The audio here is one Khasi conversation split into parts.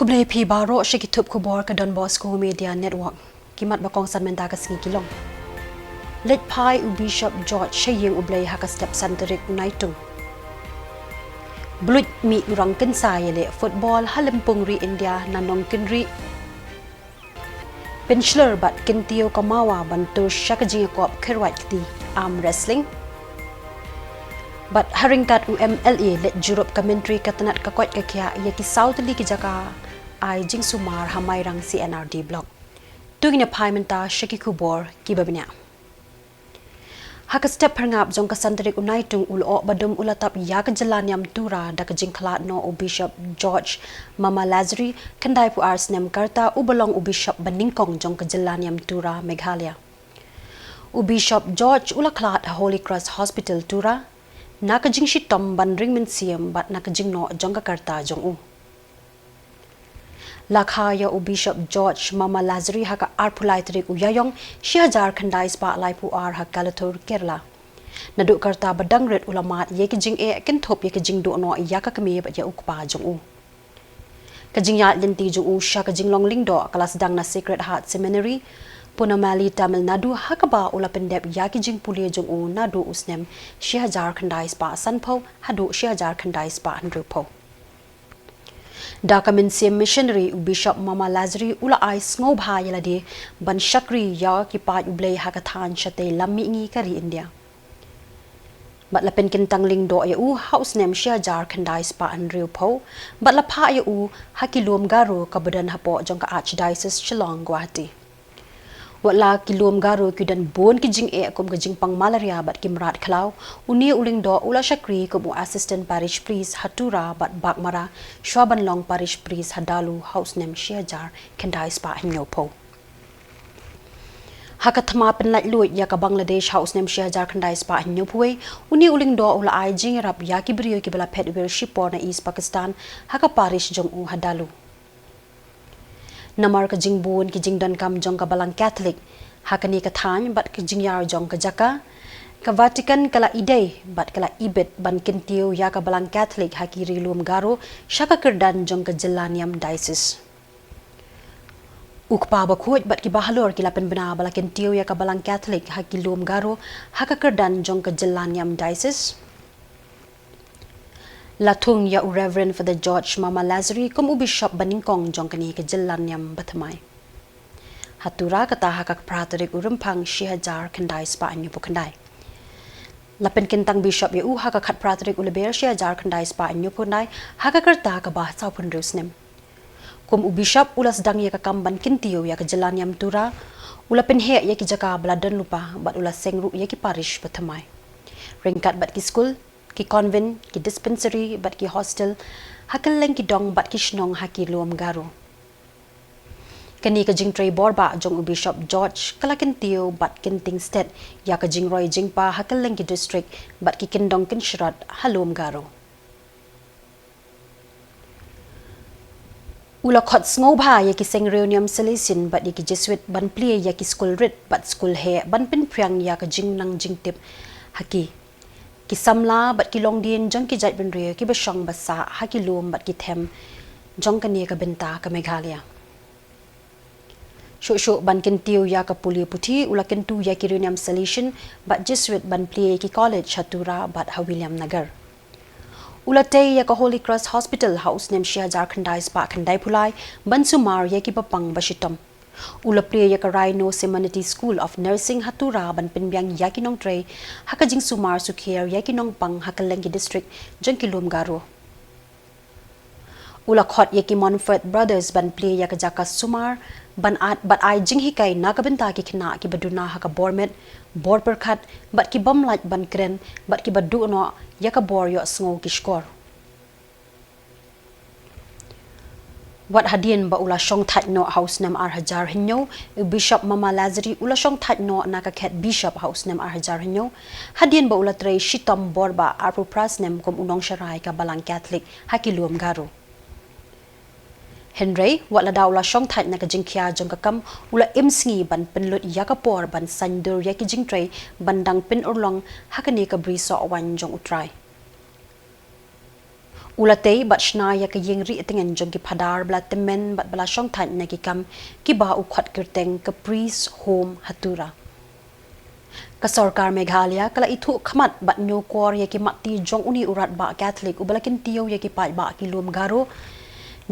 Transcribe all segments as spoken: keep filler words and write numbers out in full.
Khublei phi baroh sha ki thup khubor ka Don Bosco Media Network. Ki mat ba kongsan mynta ka sngi ki long: Leit phai u Bishop George sha ïing U Blei ha ka step san tarik u Naitung. Bluit mih u rangkynsai ïaleh football ha lympung ri India na Nongkynrih. Pynshlur bad kyntiew ka mawa ban tur sha ka jingïakop kyrwat kti, arm wrestling. Bad ha ryngkat u M L A leit jurip ka myntri ka tnat ka koit ka khiah ïa ki saw tylli ki jaka ai jingsumar ha Mairang C and R D Block. To ngin ïa phai mynta sha ki khubor kiba bniah. Ha ka step pyrngap jong ka san tarik u Naitung, u lyoh ba dum u la tap ïa ka jylla niam Tura da ka jingkhlad noh u Bishop George Mama Lazari, khyndai phew ar snem ka rta, uba long u Bishop ba nyngkong jong ka jylla niam Tura, Meghalaya. U Bishop George u la khlad ha Holy Cross Hospital, Tura, na ka jingshitom ban ring mynsiem bad na ka jingnoh jong ka rta jong u. La kha ïa u Bishop George Mama Lazari ha ka arphew lai tarik u Ïaïong, shi hajar khyndai spah laiphew ar ha Kalathur, Kerala. Naduh ka rta ba dang rit u la mad ïa ki jingeh kynthup ïa ki jingduh noh ïa ka kmie bad ïa u kpa jong u. Ka jingïaid lynti jong u sha ka jinglong lyngdoh ka la sdang na Sacred Heart Seminary, Ponamalai, Tamil Nadu, ha kaba u la pyndep ïa ki jingpule jong u naduh u snem shi hajar khyndai spah sanphew haduh shi hajar khyndai spah hynriewphew. Da ka mynsiem missionary, u Bishop Mama Lazari u la ai sngewbha ïa lade ban shakri ïa ki paid U Blei ha ka thaiñ shatei lam mihngi ka ri India. Bad la pynkyntang lyngdoh ïa u ha u snem shi hajar khyndai spah hynriewphew, bad la phah ïa u ha ki lum Garo kaba don hapoh jong ka Archdiocese Shillong Guwahati. Wat la ki lum Garo ki don bun ki jingeh kum ka jingpang malaria bad ki mrad khlaw, une u lyngdoh u la shakri kum u assistant parish priest ha Tura bad Baghmara, shwa ban long parish priest ha Dalu ha u snem shi hajar khyndai spah hynñiewphew. Ha ka thma pynlait luid ïa ka Bangladesh ha u snem shi hajar khyndai spah hynñiewphew wei, une u lyngdoh u la ai jingïarap ïa ki briew kiba la phet wir shipor na East Pakistan ha ka parish jong u ha Dalu. Namar ka jingbun ki jingdonkam jong ka Balang Catholic ha kane ka thaiñ bad ka jingïar jong ka jaka, ka Vatican ka la ïadei bad ka la ibit ban kyntiew ïa ka Balang Catholic ha ki ri lum Garo sha ka kyrdan jong ka jylla niam diocese. U Kpa Bakhuid bad ki bahalor ki la pynbna ba la kyntiew ïa ka Balang Catholic ha ki lum Garo ha ka kyrdan jong ka jylla niam diocese. La thung ïa u Reverend Father George Mama Lazari kum u Bishop ba nyngkong jong kane ka jylla niam bathymmai ha Tura, kata ha ka phra tarik u Rymphang shi hajar khyndai spah hynñiewphew khyndai. La pynkyntang Bishop ïa u ha ka khatphra tarik u Lber shi hajar khyndai spah hynñiewphew khyndai ha ka rta kaba sawphew hynriew snem. Kum u Bishop u la sdang ïa ka kam ban kyntiew ïa ka jylla niam Tura, u la pynheh ïa ki jaka ba la don lypa bad u la seng ruh ïa ki parish bathymmai, ryngkat bad ki skul, ki convent, ki dispensary bad ki hostel ha kylleng ki dong bad ki shnong ha ki lum Garo. Kane ka jingtrei borbah jong u Bishop George ka la kyntiew bad kynting stet ïa ka jingroi jingpa ha kylleng ki district bad ki kyndong kynshrot ha lum Garo. U la khot sngewbha ïa ki seng riewniam Salesian bad ïa ki Jesuit ban plie ïa ki skul rit bad skul heh ban pynphriang ïa ka jingnang jingtip ha ki, ki samla bad ki longdien jong ki jaitbynriew kiba shong ba sah ha ki lum bad ki them jong kane ka bynta ka Meghalaya. Shuh shuh ban kyntiew ïa ka pule puthi, u la kyntu ïa ki riewniam Salesian bad Jesuit ban plie ïa ki college ha Tura bad ha Williamnagar. U la tei ïa ka Holy Cross Hospital ha u snem shi hajar khyndai spah khyndaiphew lai ban sumar ïa kiba pang ba shitom. U la plie ïa ka Rhino Seminary School of Nursing ha Tura ban pynbiang ïa ki nongtrei ha ka jingsumar sukher ïa ki nongpang ha kylleng ki district jong ki lum Garo. U la khot ïa ki Montfort Brothers ban plie ïa ka jaka sumar ban at, bad ai jinghikai na ka bynta ki khynnah kiba duna ha ka bor met, bor pyrkhat bad ki bym lait ban kren bad kiba duh noh ïa ka bor ïohsngew ki shkor. Wat hadien ba u la shongthait noh ha u snem ar hajar hynñiew, u Bishop Mama Lazari u la shongthait noh na ka khet Bishop ha u snem ar hajar hynñiew, hadien ba u la trei shitom borbah arphew phra snem kum u nongsharai ka Balang Catholic ha ki lum Garo. Hynrei wat lada u la shongthait na ka jingkhia jong ka kam, u la im sngi ban pynlut ïa ka por ban saiñdur ïa ki jingtrei ban dang pynurlong ha kane ka bri soh waiñ jong U Trai. U la tei bad shna ïa ka ïing rieh tngen jong ki phadar ba la tymmen bad ba la shongthait na ki kam kiba u khot kyrteng ka Priest Home ha Tura. Ka sorkar Meghalaya ka la ithuh khmat bad ñiewkor ïa ki matti jong une u radbah Katholik uba la kyntiew ïa ki paidbah ki lum Garo,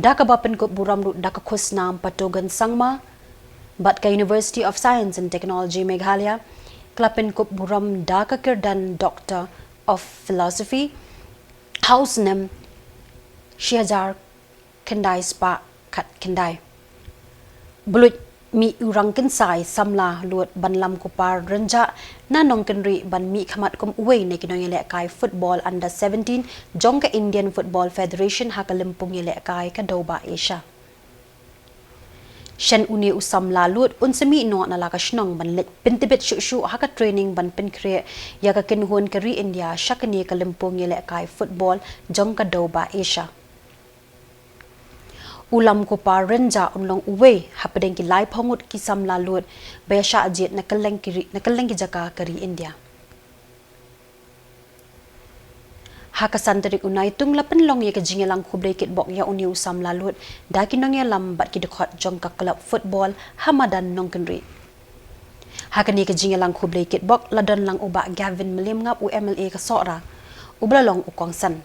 da kaba pynkup burom ruh da ka khusnam Patogen Sangma, bad ka University of Science and Technology Meghalaya ka la pynkup burom da ka kyrdan Doctor of Philosophy ha u snem shi hajar khyndai spah khatkhyndai. Ba luid mih u rangkynsai samla lud ban lam kupar rynjah na Nongkynrih ban mih khmat kum uwei na ki nongïalehkai football under seventeen jong ka Indian Football Federation ha ka lympung ïalehkai ka Dewbah Asia. Shen une u samla lud un sa mih noh na la ka shnong ban leit pyntbit shuh shuh ha ka training ban pynkhreh ïa ka kynhun ka ri India sha kane ka lympung ïalehkai football jong ka Dewbah Asia. U lam kupar rynjah un long uwei hapdeng ki laiphew ngut ki samla lud ba ïa shah jied na kylleng ki ri, na kylleng ki jaka ka ri India. Ha ka san tarik u Naitung la pynlong ïa ka jingïalang khublei kitbok ïa une u samla lud da ki nongïalam bad ki dkhot jong ka club football ha madan Nongkynrih. Ha kane ka jingïalang khublei kitbok la don lang u Bah Gavin Mylliemngap, u M L A ka Sohra, uba la long u kongsan.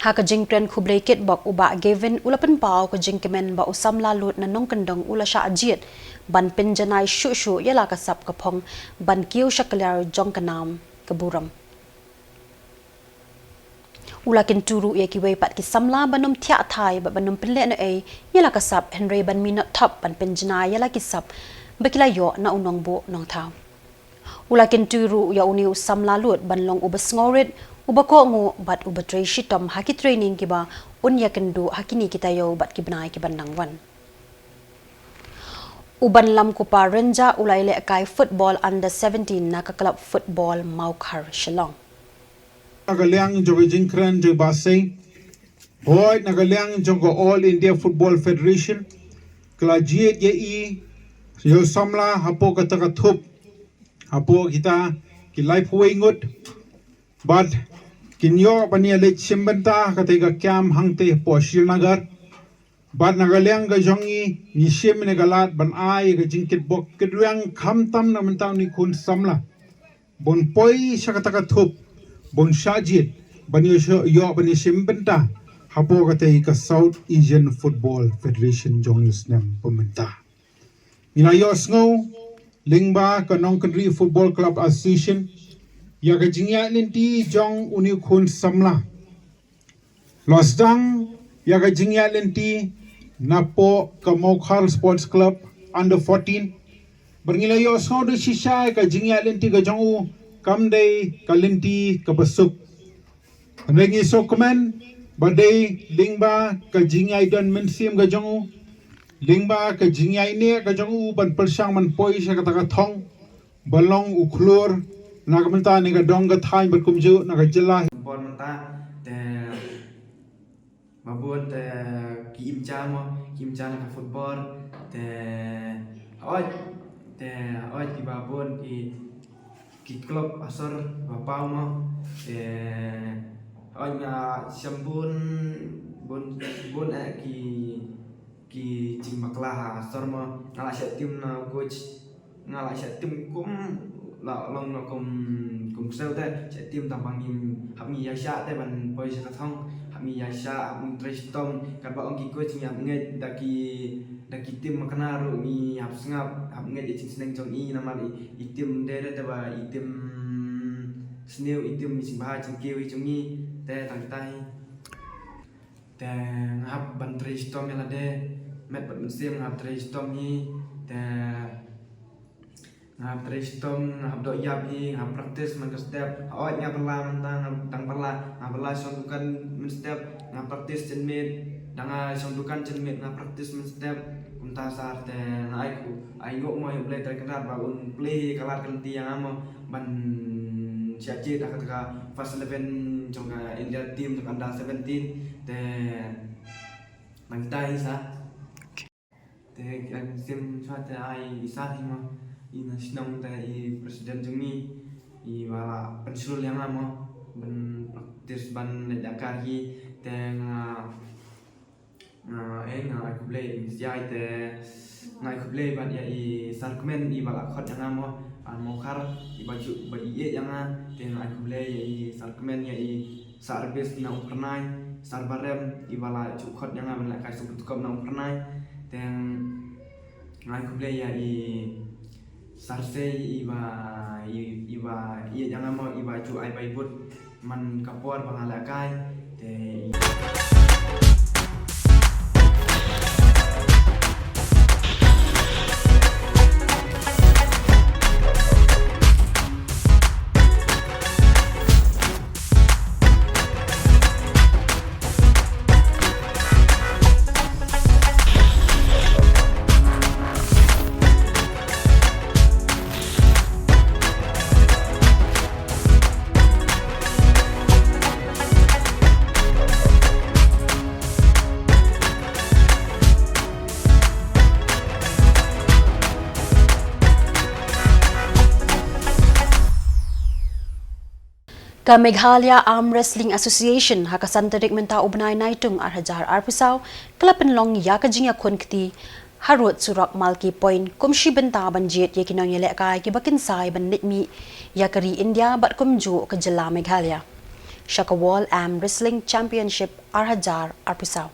Ha ka jingkren khublei kitbok u Bah Gavin u la pynpaw ka jingkmen ba u samla lud na Nongkyndong u la shah jied ban pynjanai shuh shuh ïa la ka sap ka phong ban kiew sha ka liar jong ka nam ka burom. U la kyntu ruh ïa kiwei pat ki samla ban ym thiah thai bad ban ym pynlehnohei ïa la ka sap hynrei ban minot thop ban pynjanai ïa la ki sap ba ki la ïoh na u nongbuh nongthaw. U la kyntu ruh ïa une u samla lud ban long uba sngewrit, uba kohnguh bad uba trei shitom ha ki training kiba un ïakynduh ha kine ki taïew bad ki bnai kiban nang wan. U ban lam kupar rynjah u la ïalehkai football under seventeen na ka club football Mawkhar Shillong. Na ka liang jong ka jingkren jong Bah Seng, hooid na ka liang jong ka All India Football Federation ka la jied ïa i, ïa u samla hapoh kata ka thup, hapoh kita ki laiphew wei ngut, bad kin ïoh ban ïaleit shim bynta ha kata ka camp hangtei hapoh Srinagar. Bad na ka liang ka jong ngi, ngi shim ïa ka lad ban ai ka jingkitbok kitrwiang khamtam na ka bynta une u khun samla ban poi sha kata ka thup ban shah jied ban ïoh, ïoh ban ïashim bynta hapoh kata ka South Asian Football Federation jong ngi snem ba mynta. Ngi la ïohsngew lyngba ka Nongkynrih Football Club Association ïa ka jingïaid lynti jong une u khun samla. La sdang ïa ka jingïaid lynti napoh ka Mawkhar Sports Club under fourteen. Bad ngi la ïohsngew da shisha ïa ka jingïaid lynti ka jong u kam dei ka lynti kaba suk. Hynrei ngi sngewkmen ba dei lyngba ka jingïaid don mynsiem ka jong u, lyngba ka jingïaineh ka jong u ban pyrshang ban poi sha kata ka thong ban long u khlur na ka bynta ne ka dong ka thaiñ bad kumjuh na ka jylla. Football mynta te ba bun te ki im ja mo, ki im ja na ka football te hooid, te hooid kiba bun ki, ki club ha sor ba paw mo te hooid nga shem bun, bun, bun eh ki ki jingbakla ha sor mo, nga la shah tim na coach, nga la shah tim kum la long na kum, kum ksiew te shah tim tang ba ngi hap ngi ïaishah te ban poi sha ka thong, hap ngi ïaishah, hap ngi trei shitom, katba ong ki coach ngi hap ngeit da ki, da ki tim makna ruh ngi hap sngap, hap ngeit ïa jingsneng jong i namar i, i tim de de te ba i tim sniew, i tim jingbha jingkiew i jong ngi te tang kita hi. Te nga hap ban trei shitom ïa lade, met bad mynsiem nga hap trei shitom hi, te nga hap trei shitom, nga hap doh ïap hi, nga hap practice man ka step. Hooid nga bylla mynta, nga dang bylla, nga bylla shong dukan mynstep, nga practice janmiet, da nga shong dukan janmiet nga practice mynstep. Kumta sar te nga ai ku, ai nguh mo ïa U Blei Trai Kynrad ba un plie ka lad ka lynti ïa nga mo ban shah jied ha kata ka first eleven jong ka India team jong ka under seventeen. Te nangta hi sa. Te ki ai mynsiem shuwa te ai i sar hi mo, i na shnong te i president jong ngi, i ba la pynshlur ïa nga mo. Ban practice ban leh jaka hi te nga, nga, eh, nga ai khublei ïa i Messiah te nga ai khublei bad ïa i Sarkmen i ba la khot ïa nga mo, ah, mo khar i ba ju ba i ïa nga te nga ai khublei ïa i Sarkmen ïa i Sarbis na Umphyrnai, Sarbarem i ba la ju khot ïa nga ban leh kai suk tukop na Umphyrnai te nga ai khublei ïa i Sarsei i ba i, i ba i ïa nga mo i ba ju ai bai but man ka por ba nga leh kai te. Ka Meghalaya Arm Wrestling Association ha ka san tarik mynta u bnai Naitung ar hajar arphew saw ka la pynlong ïa ka jingïakhun kti ha rud surok Malki Point kum shi bynta ban jied ïa ki nongïalehkai kiba kynsai ban leit mih ïa ka ri India bad kumjuh ka jylla Meghalaya sha ka World Arm Wrestling Championship ar hajar arphew saw.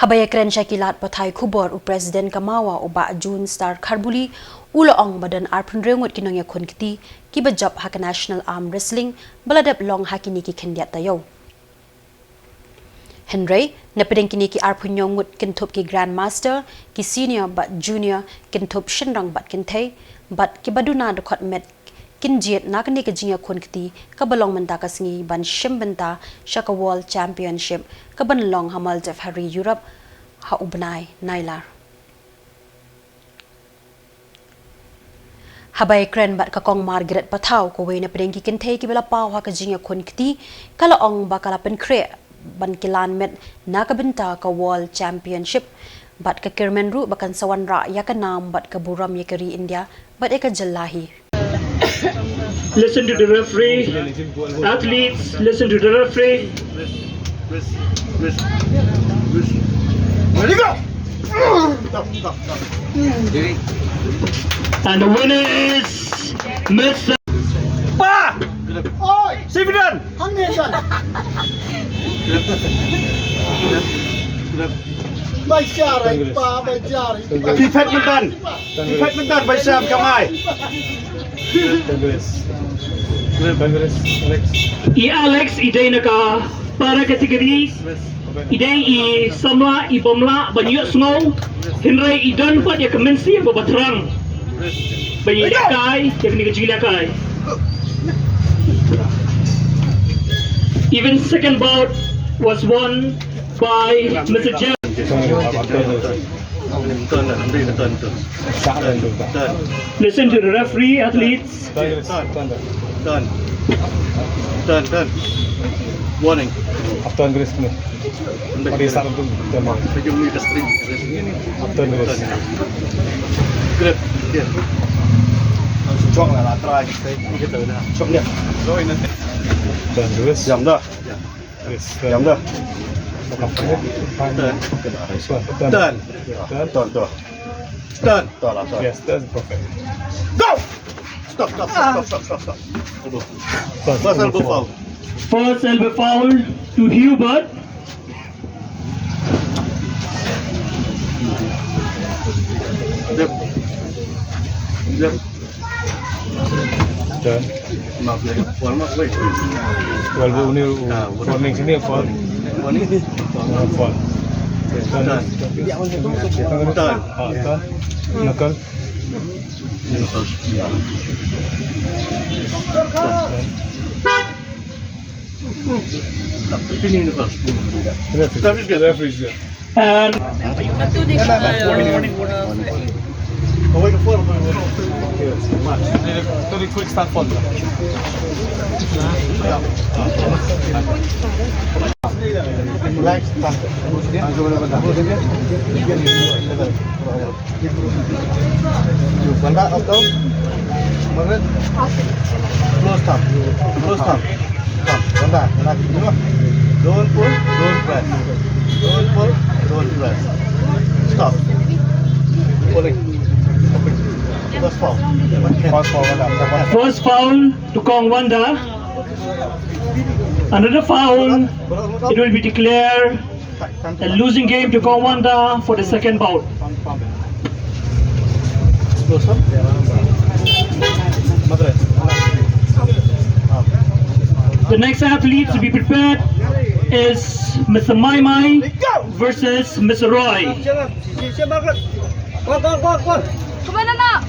Haba ïakren sha ki lad pathai khubor u President ka MAWA u Bah June Star Kharbuli u la ong ba don arphew hynriew ngut ki nongïakhun kti kiba jop ha ka National Arm Wrestling ba la dep long ha kine ki khyndiat taïew. Hynrei na pdeng kine ki arphew hynñiew ngut kynthup ki Grandmaster, ki Senior bad Junior, kynthup shynrang bad kynthei bad kiba duna dkhot met kin jied na kane ka jingïakhun kti kaba long mynta ka sngi ban shim bynta sha ka World Championship kaban long ha Maldives ha ri Europe ha u bnai Nailar. Haba ïakren bad ka Kong Margaret Pathaw kawei na pdeng ki kynthei kiba la paw ha ka jingïakhun kti ka la ong ba ka la pynkhreh ban kylla met na ka bynta ka World Championship bad ka kyrmen ruh ba kan sa wanrah ïa ka nam bad ka burom ïa ka ri India bad ïa ka jylla hi. Listen to the referee. Athletes, listen to the referee. Ready, go! Stop, stop, stop. And the winner is Mister Pa! Oi! Sividan! Hangne jan. Bai siar ai pa, bai siar. Phi phet mynta. Phi phet mynta, bai siar kamai. Congress. Congress, Alex. I Alex, i dei na ka para category. I dei i samla, i bym lah ban ïohsngew. Hynrei i don pat ïa ka mynsiem ba bathrang. Ba ïa kai, ïa kane ka jingïalehkai. Even second bout was won by Mister Jeff. Listen to the referee, athletes. Turn. Turn. Turn, turn. Warning. After Congress ni. Pada saat itu, tema. After Congress. Grip. Dia. Cuak lah, lah, try. Cuak dia. After Congress. Jam dah. Yes, jam dah. Turn. Turn. Turn. Turn. Turn. Turn. Turn lah, turn. Yes, that's perfect. Go! Stop, stop, stop, stop, stop, stop. Aduh. First elbow foul. First elbow foul to Hubert. Jab. Jab. Turn. Maaf ya, foul maaf, wait. Foul, bu, ini, ah, warning sini, foul. Warning. Foul. Turn. Turn. Ah, turn. Knuckle. Ini, ini, Pak. Referee, referee. And very quick start for Relax, thumb. Banda, up, down. Margaret. Close thumb. Close thumb. Thumb. Banda, relax. You know? Don't pull, don't press. Don't pull, don't press. Stop. Pulling. Stopping. First foul. First foul, Banda. First foul to Kong Wanda. Another foul, it will be declared a losing game to Kong Wanda for the second bout. The next athlete to be prepared is Mister Mai Mai versus Mister Roy. Kemana nak?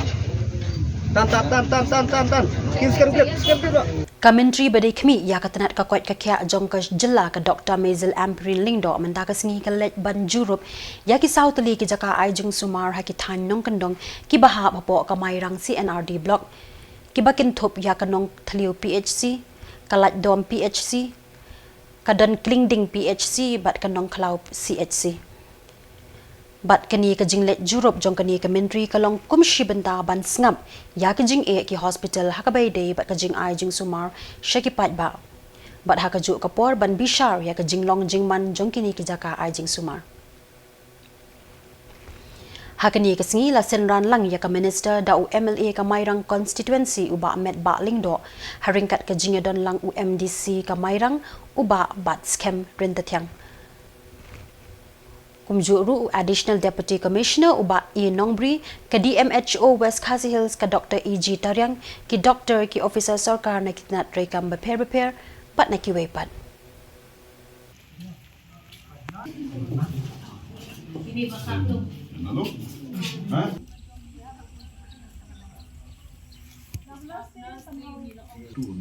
Tan, tan, tan, tan, tan, tan, tan. Skin, skin, skin, skin, skin. Ka Myntri ba dei khmih ïa ka tnat ka koit ka khiah jong ka jylla ka Doktor Mazel Ampareen Lyngdoh mynta ka sngi ka leit ban jurip ïa ki saw tylli ki jaka ai jingsumar ha ki thaiñ nongkyndong kiba hap hapoh ka Mairang C and R D Block, kiba kynthup ïa ka Nongthliew P H C, ka Laitdom P H C, ka Donklingding P H C bad ka Nongkhlaw C H C. Bad kane ka jingleit jurip jong kane ka Myntri ka long kum shi bynta ban sngap ïa ka jingeh ki hospital ha kaba ïadei bad ka jingai jingsumar sha ki paidbah, bad ha kajuh ka por ban bishar ïa ka jinglong jingman jong kine ki jaka ai jingsumar. Ha kane ka sngi la synran lang ïa ka Minister da u M L A ka Mairang Constituency u Bah Metbah Lyngdoh, ha ryngkat ka jingïadon lang u M D C ka Mairang, u Bah Batskhem Ryntathiang. Kumjuh ruh u Additional Deputy Commissioner u Bah E Nongbri, ka D M H O West Khasi Hills ka Doktor E G Tariang, ki doktor, ki officer sorkar na ki tnat treikam bapher bapher bad na kiwei pat.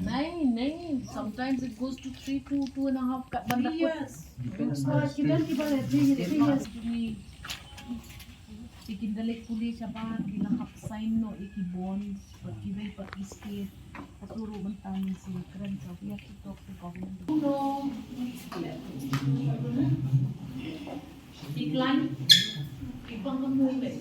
Nahi, nahi. Sometimes it goes to three, two, two and a half. Three years. Depends on the state. Three years. Te kin da leit pule shabar, ki la hap sign noh ïa ki bonds, bad kiwei pat ki state. Hato ruh mynta ngin sa kren sa ïa ki talk to government. Ki klan, ki pang ka mui leh.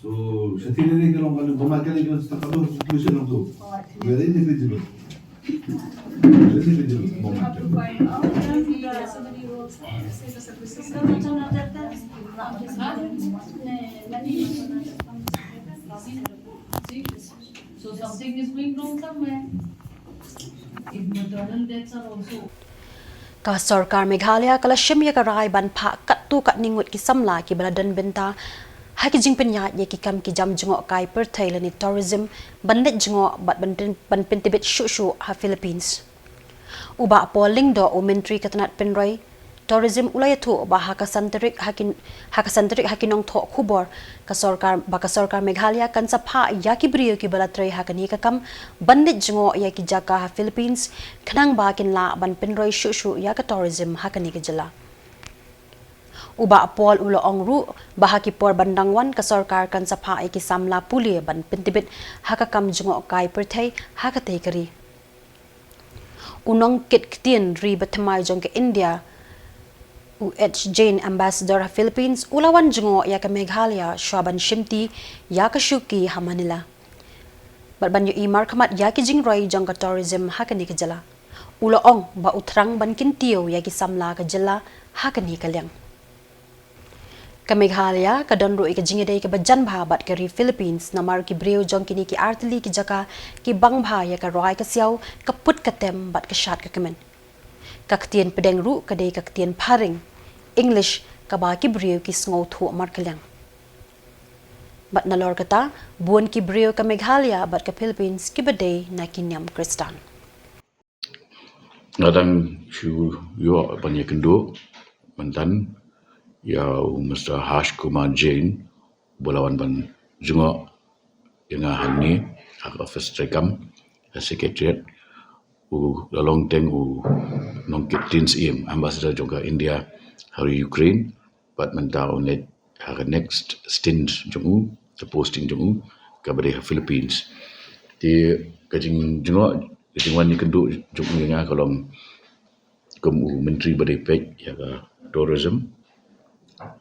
So, sa tine ne ka long ka ba ma ka dei ka solution nangtu. Very negligible. Very negligible. Ba ma ka dei. So something is going wrong somewhere. If maternal deaths are also Ka sorkar Meghalaya ka la shim ïa ka rai ban phah katto katne ngut ki samla kiba la don bynta ha ki jingpynïaid ïa ki kam ki jam jngohkai pyrthei lane tourism ban leit jngoh bad ban, ban pyntbit shuh shuh ha Philippines. U Bah Paul Lyngdoh, u Myntri ka tnat pynroi tourism, u la ïathuh ba ha ka san tarik ha ki, ha ka san tarik ha ki nongthoh khubor ka sorkar, ba ka sorkar Meghalaya kan sa phah ïa ki briew kiba la trei ha kane ka kam ban leit jngoh ïa ki jaka ha Philippines, khnang ba kin lah ban pynroi shuh shuh ïa ka tourism ha kane ka jylla. U Bah Paul u la ong ruh ba ha ki por ban dang wan ka sorkar kan sa phah ïa ki samla pule ban pyntbit ha ka kam jngohkai pyrthei ha katei ka ri. U nongkit ktien ri bathymmai jong ka India, u H Jain, Ambassador ha Philippines, u la wan jngoh ïa ka Meghalaya shuwa ban shimti ïa ka shuki ha Manila bad ban ïohi markhmat ïa ki jingroi jong ka tourism ha kane ka jylla. U la ong ba u thrang ban kyntiew ïa ki samla ka jylla ha kane ka liang. Ka Meghalaya ka don ruh ïa ka jingïadei kaba jan bha bad ka ri Philippines namar ki briew jong kine ki artylli ki jaka ki bang bha ïa ka rwai ka siaw, ka put ka tem bad ka shad ka kmen. Ka ktien pdeng ruh ka dei ka ktien phareng, English, kaba ki briew ki sngewthuh markylliang. Bad nalor kata, bun ki briew ka Meghalaya bad ka Philippines kiba dei na ki niam Khristan. Nga dang shu ïoh ban ïakynduh myntan ïa u Mister Harsh Kumar Jain, ba la wan ban jngoh ïa nga hangne ha ka office treikam, ha secretariat. U la long teng u nongkit tien syiem, ambassador jong ka India ha ri Ukraine, bad mynta un leit ha ka next stint jong u, ka posting jong u, kaba dei ha Philippines. Te ka jingjngoh, ka jingwan ïakynduh jong u ïa nga ka long kum u Myntri ba dei peit ïa ka tourism,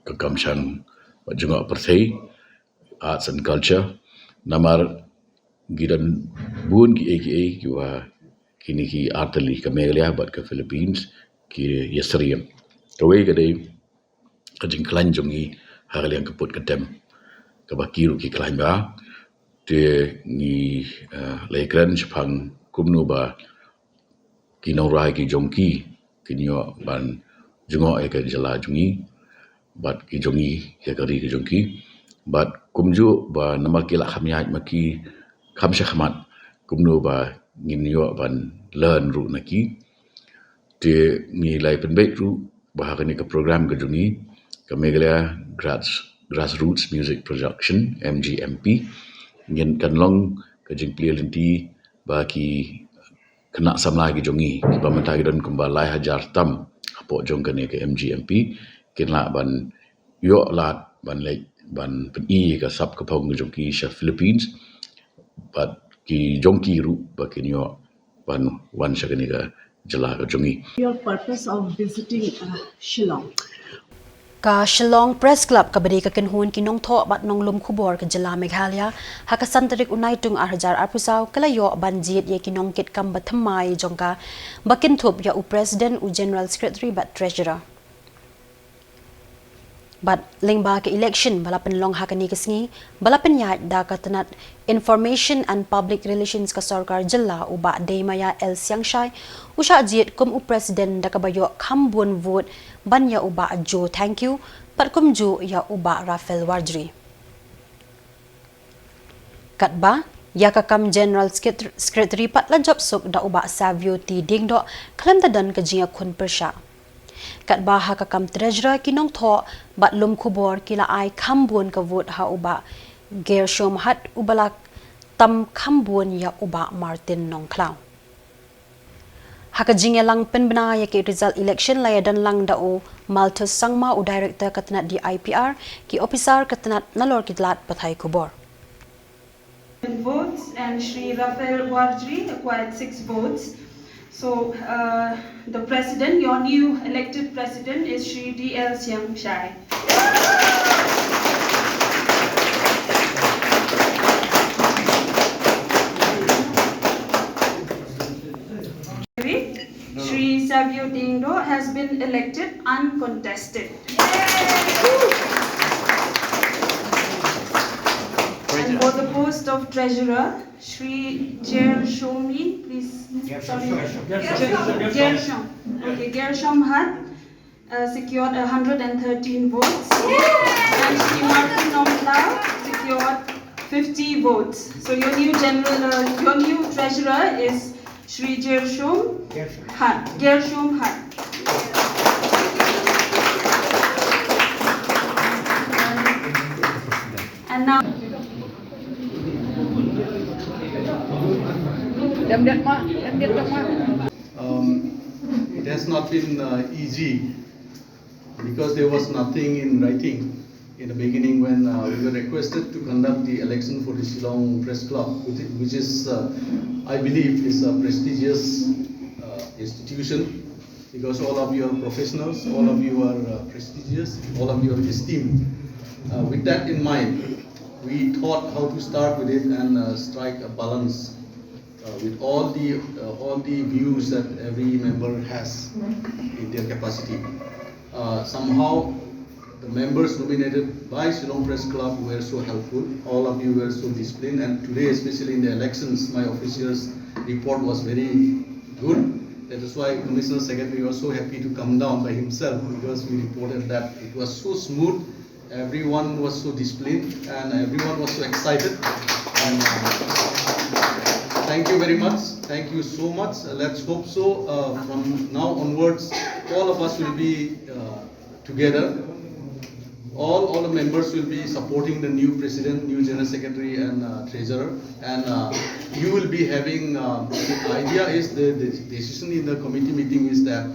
ka kam shang bad jngoh pyrthei, arts and culture. Namar ki don bun kiei kiei kiba kine ki artylli, ka Meghalaya bad ka Philippines, ki ïasyriem. Kawei ka dei ka jingkhlaiñ jong ngi ha ka liang ka put ka tem, kaba ki ruh ki khlaiñ bha. Te ngi, eh, la ïakren shaphang kumno ba ki nongrai ki jong ki kin ïoh ban jngoh ïa ka jylla jong ngi, bad ki jong ngi ïa ka ri ka jong ki. Bad kumjuh ba namar ki la kham ïaid ma ki kham shakhmat, kumno ba ngin ïoh ban learn ruh na ki. Te ngi la ïa pynbeit ruh ba ha kane ka program ka jong ngi, ka Meghalaya Grass, Grassroots Music Production, M G M P, ngin, kan long ka jingplie lynti ba ki khynnah samla ki jong ngi, kiba mynta ki don kumba lai hajar tam hapoh jong kane ka M G M P, kin lah ban ïoh lad ban leit ban pyni ka sap ka phong ka jong ki sha Philippines, bad ki jong ki ruh ba kin ïoh ban wan sha kane ka jylla ka jong ngi. Your purpose of visiting, uh, Shillong? Ka Shillong Press Club, kaba dei ka kynhun ki nongthoh bad nonglum khubor ka jylla Meghalaya, ha ka san tarik u Naitung ar hajar arphew saw, ka la ïoh ban jied ïa ki nongkit kam ba thymmai jong ka, ba kynthup ïa u President, u General Secretary bad Treasurer. Bad lyngba ka election ba la pynlong ha kane ka sngi, ba la pynïaid da ka tnat Information and Public Relations ka sorkar jylla, u Bah Deimaia L Siangshai, u shah jied kum u President da kaba ïoh kham bun vote ban ïa u Bah Joe Thangkhiew, bad kumjuh ïa u Bah Raphael Warjri. Katba ïa ka kam General Secret-, Secretary pat la jop suk da u Bah Savio T Diengdoh, khlem da don ka jingïakhun pyrshah. Katba ha ka kam Treasurer, ki nongthoh bad lum khubor ki la ai kham bun ka vote ha u Bah Gershom Hutt, uba la tam kham bun ïa u Bah Martin Nongkhlaw. Ha ka jingïalang pynbna ïa ki result election la ïadon lang da u Malthus Sangma, u Director ka tnat D I P R, ki ophisar ka tnat nalor ki lad pathai khubor. Votes, and Shri Raphael Warjri acquired six votes. So, uh, the president, your new elected president, is Shri D L Siangshai. Shri Savio Diengdoh has been elected uncontested. And for the post of treasurer, Shri Jershomi, please, sorry, Jer-, Gershom. Okay, Gershom Hutt, uh, secured a hundred and thirteen votes. And Shri Martin Nongkhlaw secured fifty votes. So your new general, uh, your new treasurer is Shri Gershom Hutt. Gershom Hutt. And now, Um, it has not been, uh, easy because there was nothing in writing in the beginning when, uh, we were requested to conduct the election for the Shillong Press Club, which i-, which is, uh, I believe, is a prestigious, uh, institution, because all of you are professionals, all of you are, uh, prestigious, all of you are esteemed. Uh, with that in mind, we thought how to start with it and, uh, strike a balance, uh, with all the, uh, all the views that every member has in their capacity. Uh, somehow, the members nominated by Shillong Press Club were so helpful. All of you were so disciplined, and today, especially in the elections, my officials' report was very good. That is why Commissioner Secretary was so happy to come down by himself, because we reported that it was so smooth. Everyone was so disciplined and everyone was so excited. And, uh, Thank you very much. Thank you so much. Uh, let's hope so. Uh, from now onwards, all of us will be uh, together. All, all the members will be supporting the new president, new general secretary, and uh, treasurer. And uh, you will be having. Uh, the idea is the, the decision in the committee meeting is that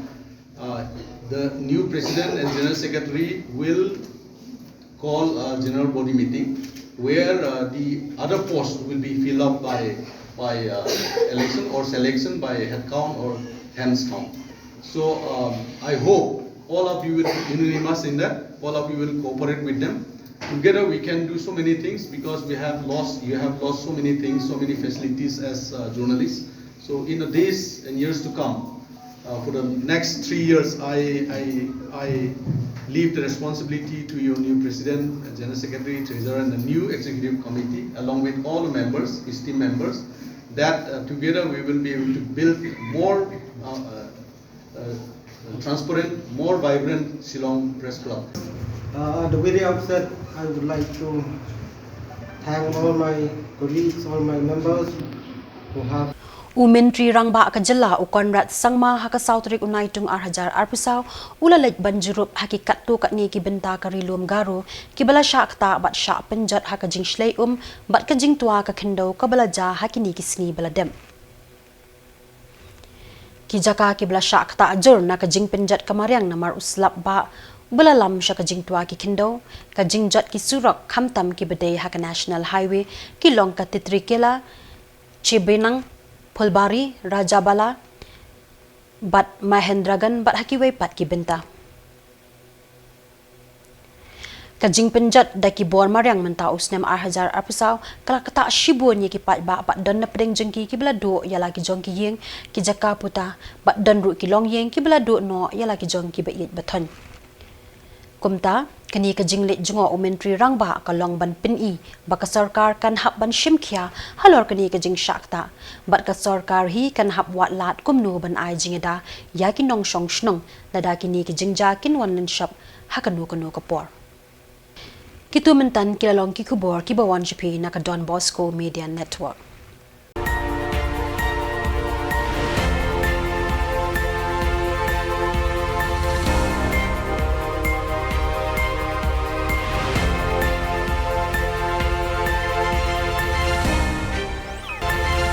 uh, the new president and general secretary will call a general body meeting where uh, the other post will be filled up by by uh, election or selection by head count or hands count. So um, I hope all of you will be unanimous in that. All of you will cooperate with them. Together we can do so many things because we have lost. You have lost so many things, so many facilities as uh, journalists. So in the days and years to come, uh, for the next three years, I, I, I leave the responsibility to your new president, general secretary, treasurer, and the new executive committee, along with all the members, esteemed members, that uh, together we will be able to build more uh, uh, uh, transparent, more vibrant Shillong Press Club. Uh, at the very outset, I would like to thank all my colleagues, all my members who have U Myntri Rangbah ka Jylla u Conrad Sangma ha ka saw tarik u Naitung arhajar arphew saw u la leit ban jurip ha ki katto katne ki bynta ka Ri Lum Garo kiba la shah ktah bad shah pynjot ha ka jingshlei um bad ka jingtwa ka khyndew kaba la jia ha kine ki sngi ba la dep. Ki jaka kiba la shah ktah jur na ka jingpynjot ka mariang namar u slap bah uba la lam sha ka jingtwa ki khyndew, ka jingjot ki surok khamtam kiba dei ha ka National Highway ki long ka Titrikela, Chibenang, Phulbari, Rajabala bad Mahendraganj bad ha kiwei pat ki bynta. Ka jingpynjot da ki bor mariang mynta u snem arhajar arphew saw ka la ktah shibun ïa ki paidbah bad don na pdeng jong ki kiba la duh ïa la ki jong ki ïing ki jaka puta bad don ruh ki longïing kiba la duh noh ïa la ki jong kiba ïeit ba thoiñ. Kumta kane ka jingleit jngoh u Myntri Rangbah ka long ban pyni ba ka sorkar kan hap ban shim khia halor kane ka jingshah ktah bad ka sorkar hi kan hap wad lad kumno ban ai jingïada ïa ki nongshong shnong lada kine ki jingjia kin wan lynshop ha kano kano ka por. Kitu mynta ki la long ki khubor kiba wan sha phi na ka Don Bosco Media Network.